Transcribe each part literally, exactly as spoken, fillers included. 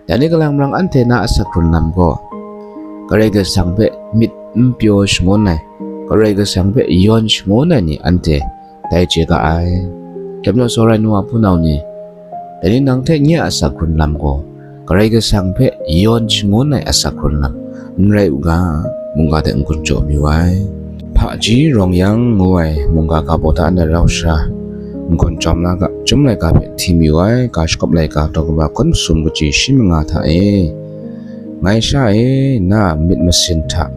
Dai ni kalang marang anhte na asak hkrun lam gaw, Karai Kasang hpe myit n pyaw shangun ai, Karai Kasang hpe yawn shangun ai ni anhte dai chye ga ai. Dai majaw, tsawra ai nu wa hpunau ni, dai ni nang hte nye a asak hkrun lam gaw, Karai Kasang hpe yawn shangun ai asak hkrun lam n rai u ga, mungga hte n-gun jaw mayu ai. Hpaji Rawng Yang ngu ai mungga ga baw ta na rau sha, n-gun jawm la ga, Chyum laika hpe hti mayu ai, ga shakawp laika daw kaba hkun masum kaji shi manga hta e, ngai sha e, na myit masin hta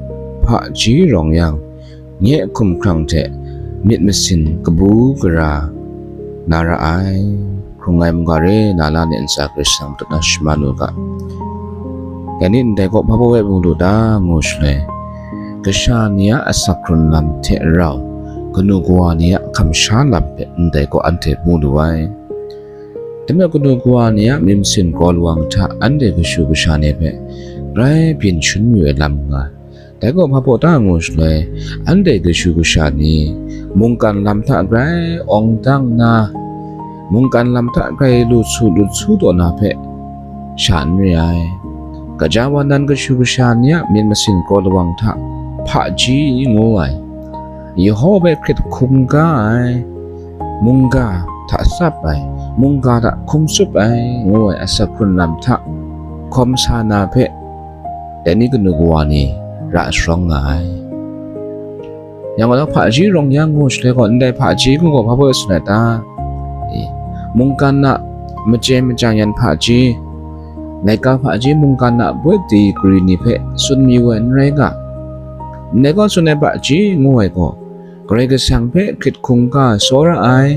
hpaji rawng yang, nye hkumhkrang hte myit masin kabu gara na ra ai. Hkrung ai mungga re, na la ni ntsa Karai Kasang tut na shaman u ga. Dai ni ndai kaw hpa baw e mu lu ta ngu shaloi, kasha ni a asak hkrun lam hte rau, kanu kawa ni a kamsha lam hpe ndai kaw anhte mu lu ai. Dai majaw, kanu kawa ni a myit masin gaw lawang hta anhte kashu kasha ni hpe grai byin shangun mayu ai lam nga ai. Dai gaw hpa baw ta ngu shaloi, anhte kashu kasha ni mungkan lam hta grai awng dang nna, mungkan lam hta grai lu su lut su taw na hpe sha n re ai. Gaja wa nan kashu kasha ni a myit masin gaw lawang hta hpaji ngu ai, Yehowa hpe hkrit hkungga ai, mungga hta tsap ai, mungga hta hkum tsup ai ngu ai asak hkrun lam hta hkawm sa na hpe, dai ni kanu kawa ni ra sharawng nga ai. Yang gaw, hpaji rawng yang ngu shaloi gaw, ndai hpaji ngu gaw hpa baw e tsun ai ta? E, mungkan a machye machyang yan hpaji, laika hpaji, mungkan a bawit digri ni hpe tsun mayu ai n rai ga, ndai gaw tsun ai hpaji ngu ai gaw, Karai Kasang hpe hkrit hkungga tsawra ai,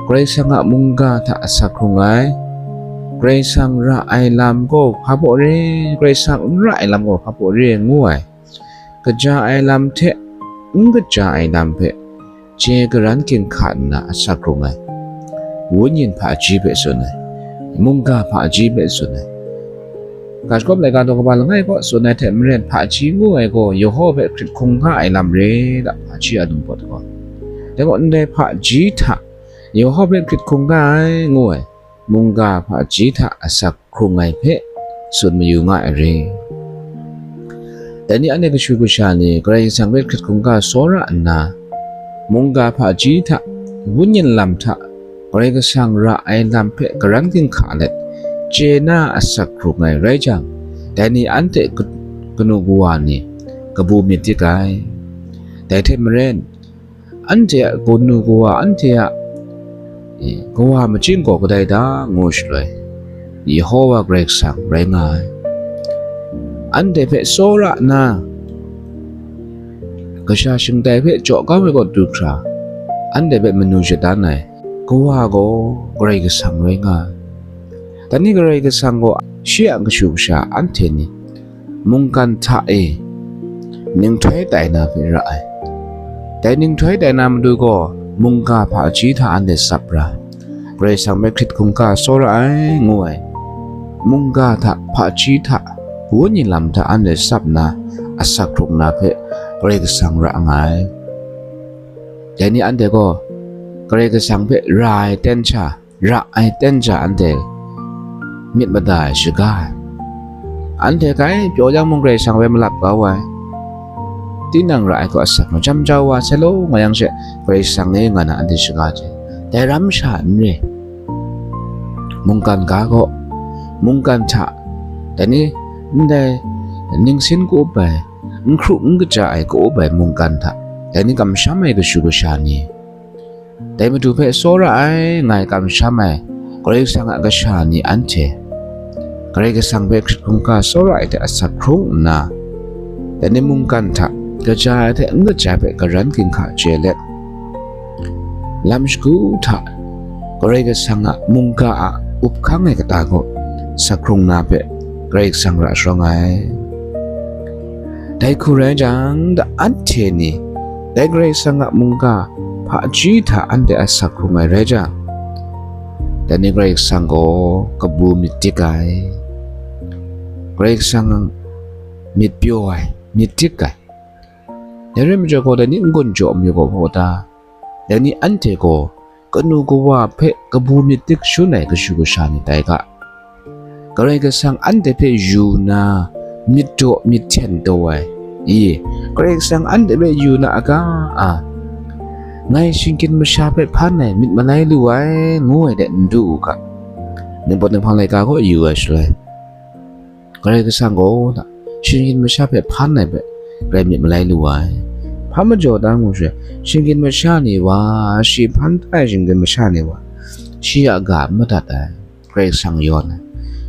Karai Kasang a mungga hta asak hkrung ai, Karai Kasang ra ai lam gaw hpa baw re, Karai Kasang n ra ai lam gaw hpa baw re ngu ai, kaja ai lam hte n kaja ai lam hpe chye karan ginhka nna asak hkrung ai, wunyin hpaji hpe tsun ai, mungga hpaji hpe tsun ai, ga shakawp laika daw kaba langai kaw tsun ai hte maren, hpaji ngu ai gaw Yehowa hpe hkrit hkungga ai lam re da, hpaji a lungpawt gaw. Dai gaw, ndai hpaji hta Yehowa hpe hkrit hkungga ai ngu ai mungga hpaji hta asak hkrung ai hpe tsun mayu nga ai re. Dai ni anhte kashu kasha ni Karai Kasang hpe hkrit hkungga tsawra nna, mungga hpaji hta wunyin lam hta Karai Kasang ra ai lam hpe karan ginhka let chye na asak hkrung ai rai jang, dai ni anhte ka-, kanu kawa ni kabu myit dik ai. Dai hte maren, anhte a kanu kawa, anhte a, e, kawa machying gaw kadai da ngu shaloi, Yehowa Karai Kasang rai nga ai. Anhte hpe tsawra nna, kasha shingtai hpe jaw kau ai kaw du hkra, anhte hpe manu shadan ai kawa gaw Karai Kasang rai nga ai. Dai ni Karai Kasang gaw shi a kashu kasha anhte ni mungkan hta e ninghtoi tai na hpe ra ai. Dai ninghtoi tai na matu gaw mungga hpaji hta anhte tsap ra ai. Karai Kasang hpe hkrit hkungga tsawra ai ngu ai mungga hta, hpaji hta, wunyin lam hta anhte tsap nna asak hkrung na hpe Karai Kasang ra nga ai. Dai ni anhte gaw Karai Kasang hpe ra ai ten sha, ra ai ten sha anhte myit mada ai shaga ai. Anhte grai pyaw yang mung Karai Kasang hpe malap kau ai. Tinang ra ai kaw asak majam jau wa sai law nga yang she, Karai Kasang e nga na anhte shaga ai. Dai ram sha n re. Mungkan ga gaw, mungkan hta, dai ni ndai ningsin ka-up ai, n hkru n kaja ai ka-up ai mungkan hta, dai ni kamsham ai kashu kasha ni, dai matu hpe tsawra ai ngai kamsham ai Karai Kasang a kasha ni anhte, Karai Kasang hpe hkrit hkungga tsawra ai hte asak hkrung nna, dai ni mungkan hta kaja ai hte n kaja ai hpe karan ginhka chye let, lam shagu hta Karai Kasang a mungga a up hkang ai kata gaw sak hkrung na hpe Karai Kasang ra sharawng ai. Dai hku rai jang, da anhte ni dai Karai Kasang a mungga hpaji hta anhte a sak hkrung ai rai jang, dai ni Karai Kasang gaw kabu myit dik ai, Karai Kasang myit pyaw ai, myit dik ai. Dai rai majaw gaw, dai ni n-gun jaw mayu gaw hpaw ta? Dai ni anhte gaw kanu kawa hpe kabu myit dik shun ai kashu kasha ni tai ga. Karai Kasang anhte hpe yu na myit daw myit hten taw ai, i, Karai Kasang anhte hpe yu na a ga a, ngai shinggyim masha hpe hpan ai myit malai lu ai, ngu ai de n du u ga. Ningpawt Ninghpang laika gaw yu ai shaloi, Karai Kasang gaw na shinggyim masha hpe hpan ai hpe grai myit malai lu ai. Hpa majaw da ngu shaloi, shinggyim masha ni wa, shi hpan tai shinggyim masha ni wa, shi a ga n madat ai, Karai Kasang yawn ai.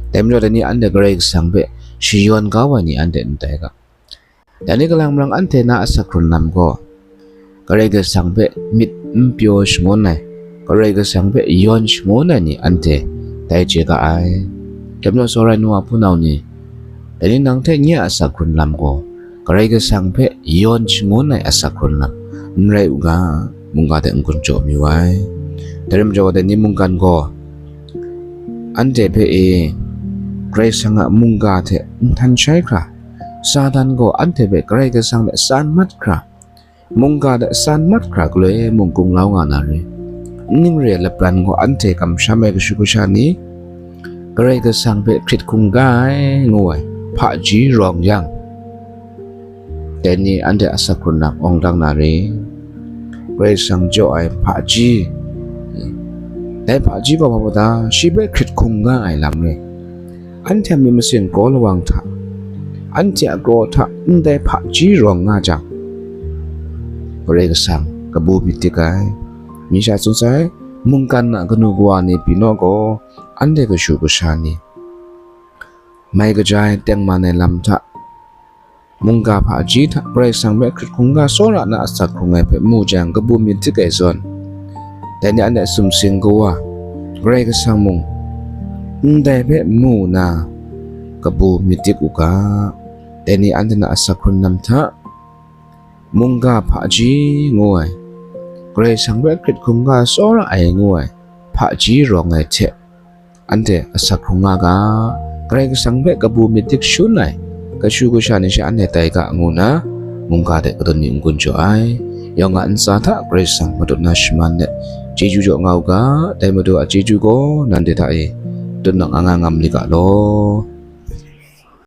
Dai majaw dai ni anhte Karai Kasang hpe shi yawn kau ai ni anhte n tai ga. Dai ni kalang marang anhte na asak hkrun lam gaw, Karai Kasang hpe myit n pyaw shangun ai, Karai Kasang hpe yawn shangun ai ni anhte tai chye ga ai. Dai majaw tsawra ai nu a hpunau ni, dai ni nang hte nye a asak hkrun lam gaw, Karai Kasang hpe yawn shangun ai asak hkrun lam n rai u ga, mungga hte n-gun jaw mayu ai. Dai rai majaw, dai ni mungkan gaw anhte hpe e, Karai Kasang a mungga hte n htan shai hkra, Satan gaw anhte hpe Karai Kasang hte san mat hkra, mungga hte san mat hkra galoi mung kunglau nga na re. Ning re ai lapran gaw anhte kamsham ai kashu kasha ni, Karai Kasang hpe hkrit hkungga ai ngu ai hpaji rawng yang, dai ni anhte asak hkrun lam awng dang na re. Karai Kasang jaw ai hpaji, dai hpaji gaw hpa baw ta, shi hpe hkrit hkungga ai lam re. Anhte a myit masin kraw lawang hta, anhte a kraw hta ndai hpaji rawng nga jang, Karai Kasang kabu myit dik ai. Mi sha tsun sai, mungkan a kanu kawa ni pyi naw gaw, anhte kashu kasha ni, mai kaja ai tengman ai lam hta, mungga hpaji hta Karai Kasang hpe hkrit hkungga tsawra na asak hkrung ai hpe mu jang, kabu myit dik ai zawn, dai ni anhte sumsing kawa Karai Kasang mung ndai hpe mu na kabu myit dik u ga. Dai ni anhte na asak hkrun lam hta, mungga hpaji ngu ai, Karai Kasang hpe hkrit hkungga tsawra ai ngu ai hpaji rawng ai hte, anhte asak hkrung nga ga, Karai Kasang hpe kabu myit dik shun ai kashu kasha ni she anhte tai ga, ngu nna mungga hte kadun ni n-gun jaw ai. Yawng a ntsa hta Karai Kasang matut na shaman let chyeju jaw nga u ga, dai Madu a chyeju gaw nanhte hta e tutnang a nga ngam li ga law.